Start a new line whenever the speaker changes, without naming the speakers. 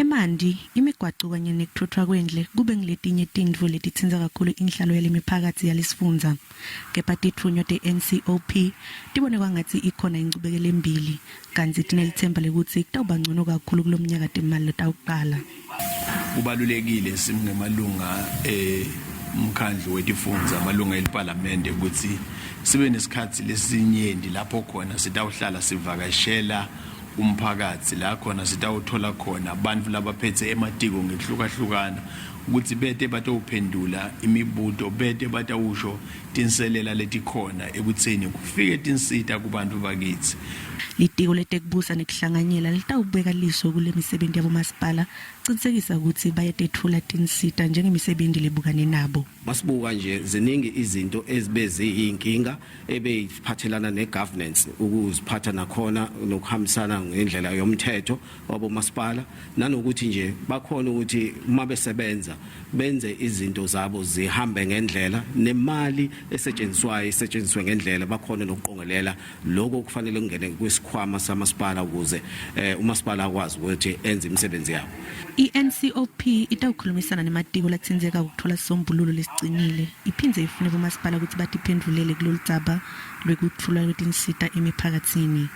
Emanti, imigwaco kanye nekutfutfwa kwendle kube nguletinye tintfo letitsintsa kakhulu inhlalo yalemiphakatsi yalesifundza. Kepha titfunywa te-NCOP tibone kwangatsi ikhona inchubekelembili kantsi tinelitsemba lekutsi kutawuba ncono kakhulu kulomnyaka timali lotawucala.
Kubalulekile singemalunga emkhandlu wetifundza, amalunga eliphalamende ukuthi sibe nesikhathi lesinyenti lapho khona sitawuhlala sivakashela umphakatsi la khona sitawuthola khona bantfu labaphethe ematiko ngekuhlukahlukana ukuthi bete batowuphendula imibuto, bete batawusho tinselela letikhona ekutseni kufike tinsita kubantfu bakitsi.
Litiko Letekubusa Nekuhlanganyela litawubeka liso kulemisebenti yabomasipala kucinisekisa kutsi bayatetfula tinsita njengemisebenti lebukane nabo.
Masibuka nje ziningi izinto ezibe ziyinkinga ebeyiphathelana ne-governance, ukuziphatha nakhona nokuhambisana ngendlela yomthetho wabomasipala, nanokuthi nje bakhona ukuthi uma besebenza benze izinto zabo zihambe ngendlela, nemali esetshenziswayo isetshenziswe ngendlela, bakhona nokuqongelela lokho kufanele kungene kwisikhwama samasipala ukuze umasipala akwazi ukuthi enze imisebenzi yabo.
I-NCOP itawukhulumisana nematiko latsintseka kutfola sisombululo lesicinile, iphindze ifune bomasipala kutsi batiphendvulele kuloludzaba lwekutfulwa kwetinsita emiphakatsini.